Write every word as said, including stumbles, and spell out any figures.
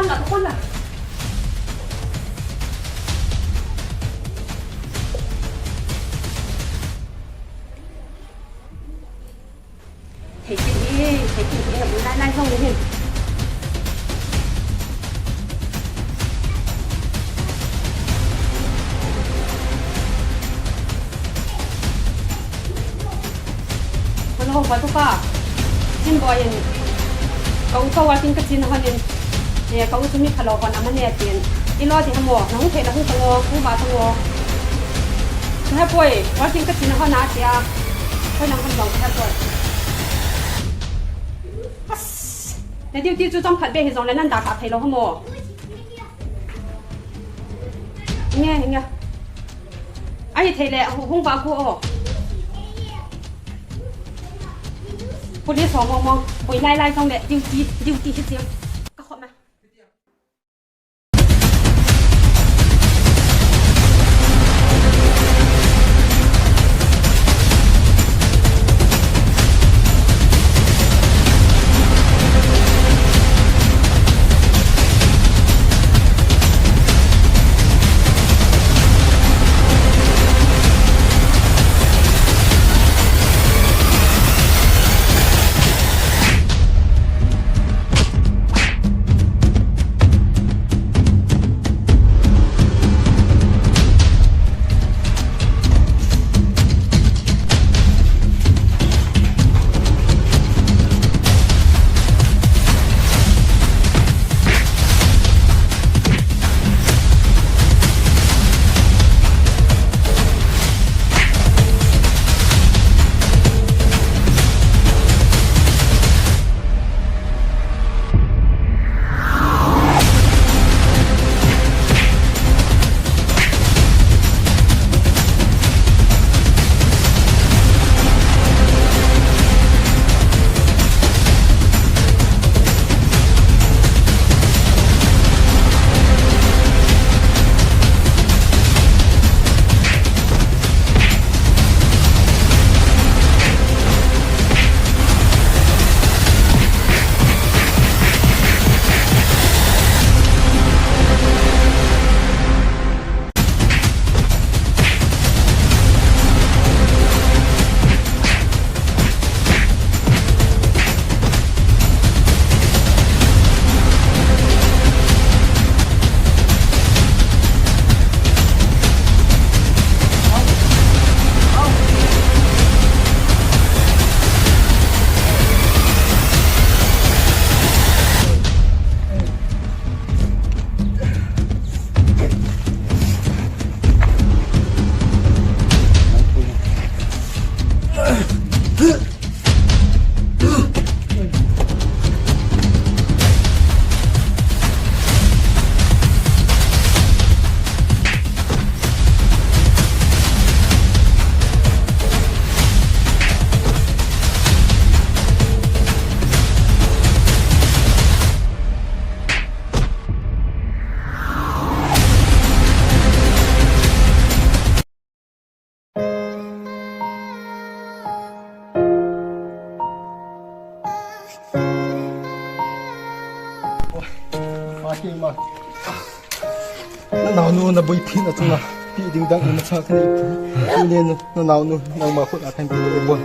Ako na. Thei kit e, thei kit e, bu lai lai jong le hin. Hello, Batupa. Chin boy in. Ka u ka working ka chin hon in. E, ka u chu mi phalou hon ama ne tin. I lo ti hamo, na hung thei la hung tango, hung ba tango. Ka he poi, working ka chin hon a tia. Koi nang hon bang ka he poi. As. Na duty chu chomkhat be hi jong le nan da kha thei lou hamo. Nge, nge. Ahi thei le, hung, hung ba ko o. Police ho mo mo. Boi lai lai jong le, duty, duty hi tiu. Ka khop na. Oi, Fatima. Nanaonu naboipi na chunga pi ding dang ima cha kanei pu. Tuni nanaonu nangma khut a kahin pe le bon.